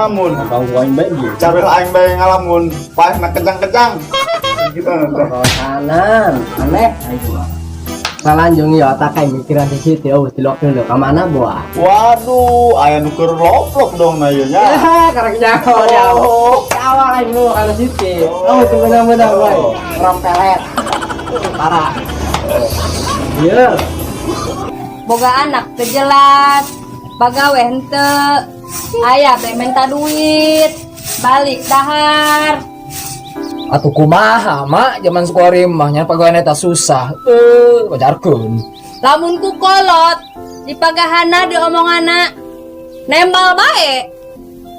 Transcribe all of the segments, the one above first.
Ngalamun. Ganggu aing bae ieu. Cabil aing bae ngalamun, paehna kejang-kejang. Gitu nanti. Kanan, aneh aing mah. Salanjung ya otak aing mikiran di situ, oh tilok dulu ka mana buah. Waduh, aya nu keur loplok dong na ieu nya. Ya, karek nyawa ya. Oh. Awal aing lu kana situ. Oh, itu benar-benar boy. Orang pelet. Parah. Iya. Boga anak teu jelas, bagawe henteu, aya be minta duit, balik dahar. Atuh kumaha mak zaman sekolah mah nya pagawean eta susah. Wajarkeun. Lamun ku kolot dipagahana diomongana nembal bae.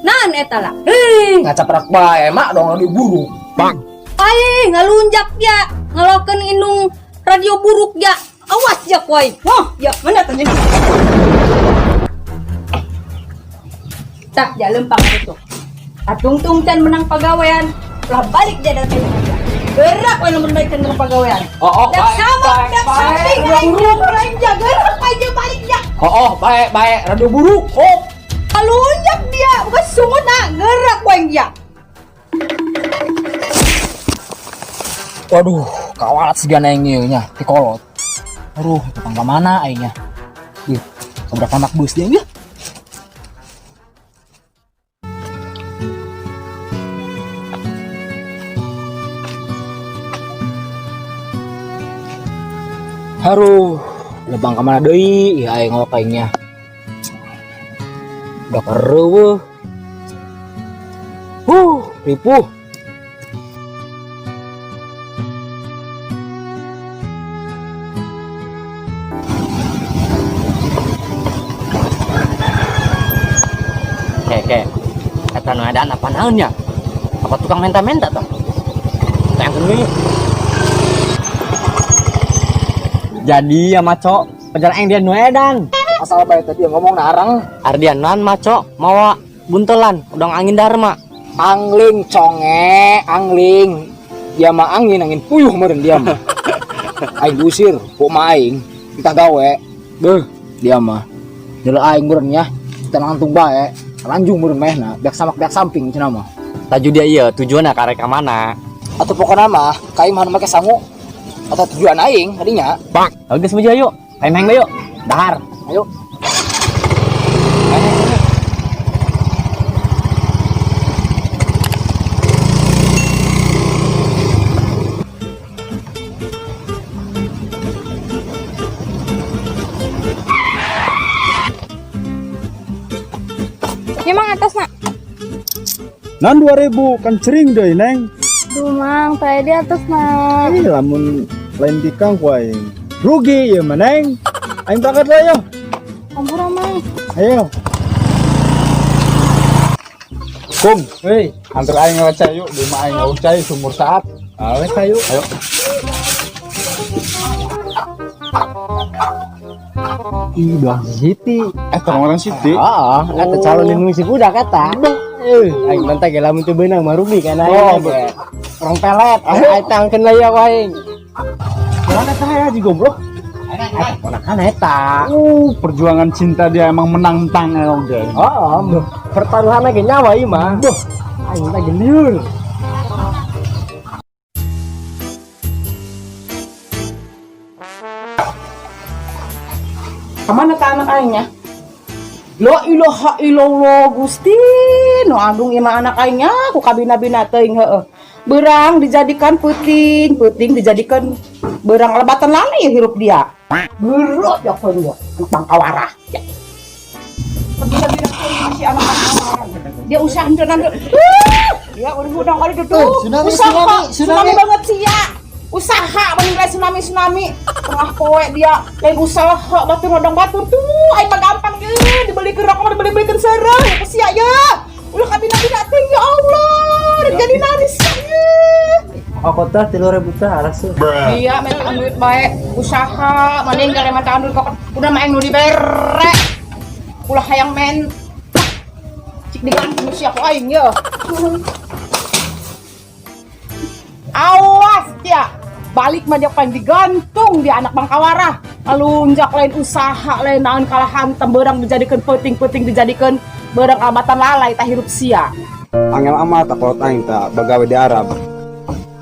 Naon eta lah? Hei, ngacaprak bae mak dong lagi buruk. Bang. Ai ngalunjak ya, ngalokeun indung radio buruk ya. Awas ya kuai. Wah, ya mana tanya. Tak ja lempang itu. Atungtung can menang pagawean, lah balik dia dari aja. Gerak we lamun balik can menang pagawean. Oh, Dak bae, sama, bae, dak bae, samping radio aing buruk. aing ja gerak aja balik ja. Oh, bae, bae, radio buruk. Oh. Kalunjak dia, bukan sungut nah, gerak wae dia. Waduh, kawalat sigana yang ieu nya, ti kolot. Aduh, tukang ka mana aing nya? Ih, keberapa anak bus dia nya? Aduh, lebang ka mana deui ieu aing ngok aing nya. Udah kereueuh. Huh, ripuh. Oke, eta nu ada apa naon nya? Apa tukang menta-menta tah? Tayangkeun we. Jadi ya maco, pacar aing dia nu edan. Asal bae tadi ngomong narang. Ardian nan maco mawa buntelan udang angin dharma. Angling conge, angling. Dia mah angin, angin puyuh meureun dia mah. Aing diusir, ku mah aing kita gawe. Beuh, dia mah. Nyeleu aing meureun nya, kita lantung bae. Lanjung meureun mehna, biak samak biak samping cenah mah. Taju dia iya tujuanna karek ka mana? Atau pokona mah ka imah nu make sangu atau tujuan aing tadinya. Bang, geus meja yuk. Aing main bae yuk. Dahar. Ayo. Ya mang atas nak. Nan 2000 kan cering deui neng. Duh mang, saya di atas nak. Ih, lamun lain tikang ku aing. Rugi ieu mah neng. Aing berangkat lah yo. Ampura mang. Ayo. Kum, hei, antar aing lewat cai yuk, di imah aing eueuh cai sumur saat. Awet ayo. Ayo. Ih, doang si Siti. Orang Siti. Oh, eta calon indung si budak eta. Aing mantap ge lamun teu beunang mah rugi kan aing. Oh, ge. Orang pelet, aing tangkeun lah ya aing. Mana tah ya ji goblok? Eta ponakan eta. Perjuangan cinta dia emang menang tang ya oge. Oh, pertaruhan ge nyawa ieu mah. Aing teh geliur. Kemana ta anak aingnya? La ilaha illallah Gusti, nu agung ieu mah anak aingnya ku kabina-bina teuing heueuh. Beurang dijadikan peuting, peuting dijadikan beurang lebatan lali ya hirup dia. Geureuh ya koin dia, anak bangkawarah. Ya. Kabina-bina teuing si anak bangkawarah. Dia usaha henteu nanti. Ya udah udah kali tuh. Tsunami, Usaha, tsunami, tsunami banget sih ya. Usaha mending lain tsunami tsunami tengah poe dia lain usaha batur nodong batur tuh aing mah gampang ye dibelikeun rokok mah dibeli-belikeun seureuh ya sia ya ulah kabina-bina teh ya Allah jadi naris ye Aku tah 3.000 tah araseuh. iya minta duit bae usaha mending kali minta duit kok udah mah aing nu dibere ulah hayang men cik digantung sia ku aing ye awas ya balik mah dia paling digantung dia anak bangkawarah. Ngalunjak lain usaha lain naon kalah hantam beurang dijadikan peuting-peuting dijadikan Beurang abatan lalai tah hirup sia. Angel amat kolot aing tah bagawe di Arab.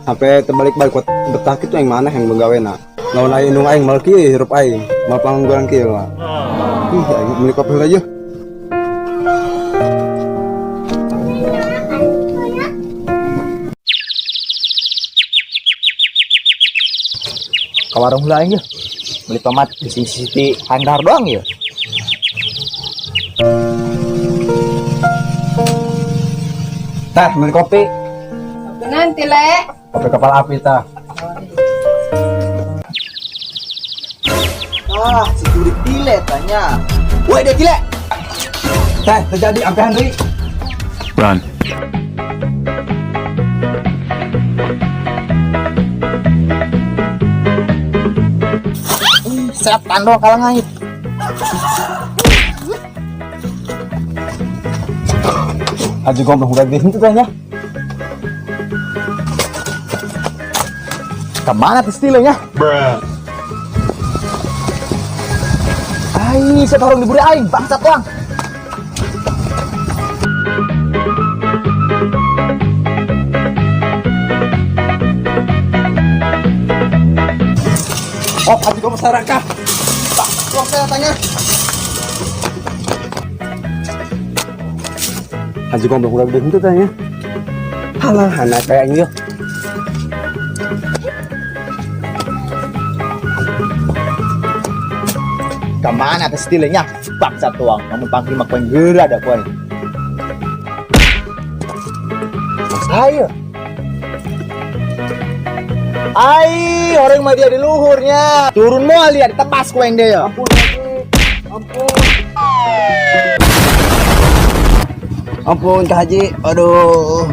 Sampai terbalik-balik kuat betah kitu aing mana yang bagawe na. Lawan aing indung aing mal kieu hirup aing, mal pangangguran kieu lah. Ih, aing meuli kopi heula yeuh. Ka warung heula aing yeuh. Beli tomat di sisi handar doang yeuh. Tah, beli kopi. Nanti le. Kopi kapal api tah. Ah, si jurik tile tanya. Woi, dia tile. Teh, terjadi ampehan deui. Run. Setan doang kalah ngait. Haji goblok udah di situ tanya. Kemana tuh stilenya? Bruh. Ai, saya taruh diberi aing, bangsat doang. Oh, haji goblok sarakah. Bangsat doang saya tanya. Haji goblok udah di situ tanya. Halah, anak kayak ini. Kemana tuh stilenya? Bangsat doang. Namun panggil mak poin geura dah poin. Saya. Ai, orang mah dia di luhurnya. Turun moal dia ditebas ku aing dia. Ampun, ampun. Ampun, Kak Haji. Aduh.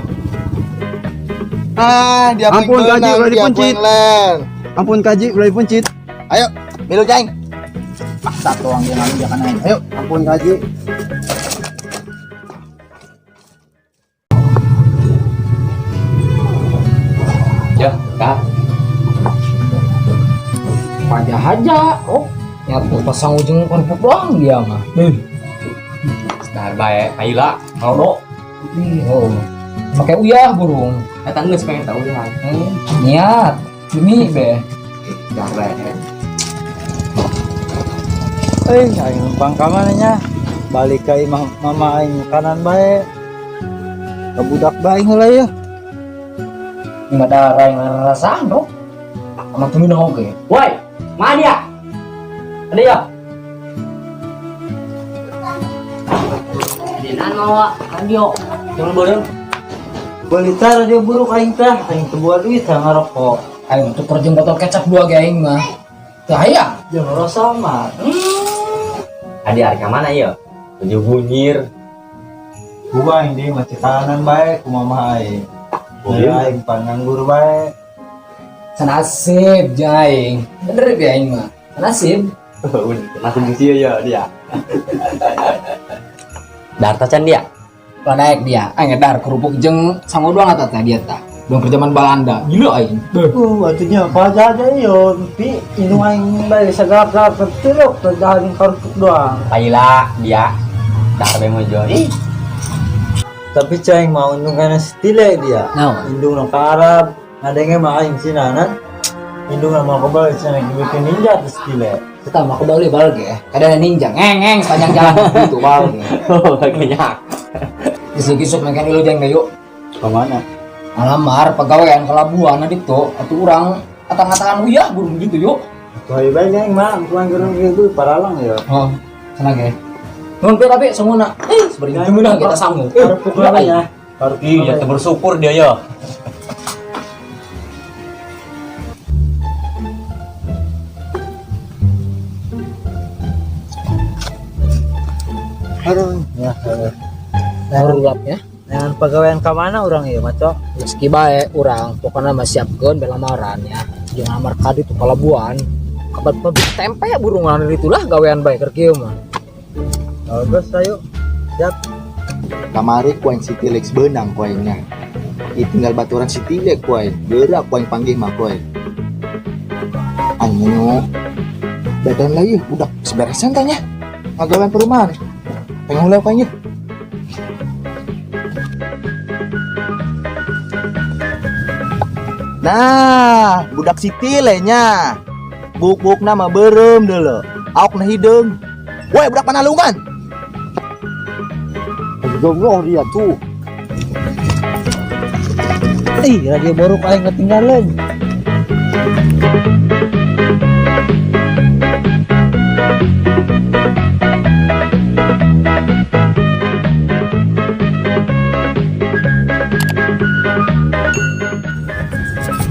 Ah, dia Ampun, Kak Haji, ulah dia dipencit. len. Ampun, Kak Haji, ulah dipencit. Ayo, milu ceng. Paksa doang dia ngalu dia kan aing. Ayo. Ampun, Kak Haji. Ya, Kak. Pajah aja. Oh, nyatu pasang ujung kerupuk doang dia mah. Dahar bae, aila, kalau Ih, oh. Pakai uyah burung. Eta geus pengen tahu ya. Niat demi be. Dahar bae. Eh, aing numpang ka mana nya? Balik ka imah mama aing kanan bae. Ka budak bae heula yeuh. Lima darah yang rasaan dong. Sama tuh minum oke. Woi, mana dia? Ada ya? Dinan mau radio. Jangan boleh. Balita radio buruk aing tah, aing teu buat duit tah ngarokok. Aing tuh kerja botol kecap dua ge aing mah. Teu hayang. Jeung rasa mah. Adi ari ka mana ieu? Tujuh bunyir. Gua aing deui mah cekanan bae ku mama aing. Oh, Dari iya? aing panganggur bae. Senasib jaing. Bener ge aing mah. Senasib. Langsung sih ya dia. Dar tacan dia. Lah naik dia, aing ngedar kerupuk jeung sango doang eta teh dia tah. Belum kerjaman Balanda. Gila aing. Atunya apa aja aja yo, pi indung aing bae sagalap-galap teruk teh jeung kerupuk doang. Paila dia. Dar bae mojo. Ih, Tapi cai mau indung kana stile dia. Naon? Indung nu ka Arab, ngadenge mah aing sinanan. Indung mah kebal cenah bikin ninja teh stile. Kita mah kebal bal ge. Kadang ninja ngeng sepanjang jalan gitu bal ge. oh, banyak. Isuk-isuk makan ilu jang yuk. Ke mana? Alamar pegawaian kelabuhan itu atuh urang atang-atangan uyah burung gitu yuk. Tuh ayo bae aing mah, ku aing gerung gitu paralang ya. Oh, sana ge. Nuhun pe tapi sanguna. Eh, sebenarnya gimana kita sanggup. Kerupuk lah ya. Kerupuk Iya, tuh bersyukur dia ya. Aduh, ya. Baru ya. Dengan pegawaian ka mana urang ieu, Maco? Meski bae urang pokoknya mah siapkeun belamaran ya. Jeung lamar ka ditu kalabuan. Kabar pabrik tempe burungan itulah gawean bae keur kieu mah. Bagus ayo. Siap. Kamari ku aing si Tilex benang ku aingnya. Ih, tinggal baturan si Tilek ku aing. Geura ku aing panggih mah ku aing. Anu badan lagi udah seberesan tanya. Ngagawean perumahan. Pengen ulah ku aing yeuh. Nah, budak si Tile nya. Buk-buk nama berem dulu. Aok na hideung. Woi, budak panalungan. Goblok dia tuh. Ih, radio baru aing ketinggalan.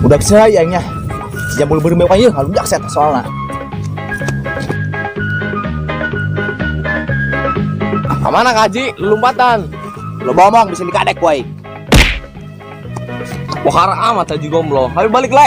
Budak saya nya. Jambul berem bewok ieu ngalunjak saya soalna. Kemana kaji? Lompatan. Lo ngomong bisa dikadek woi. Pokara amat Haji Gomblo. Ayo balik le.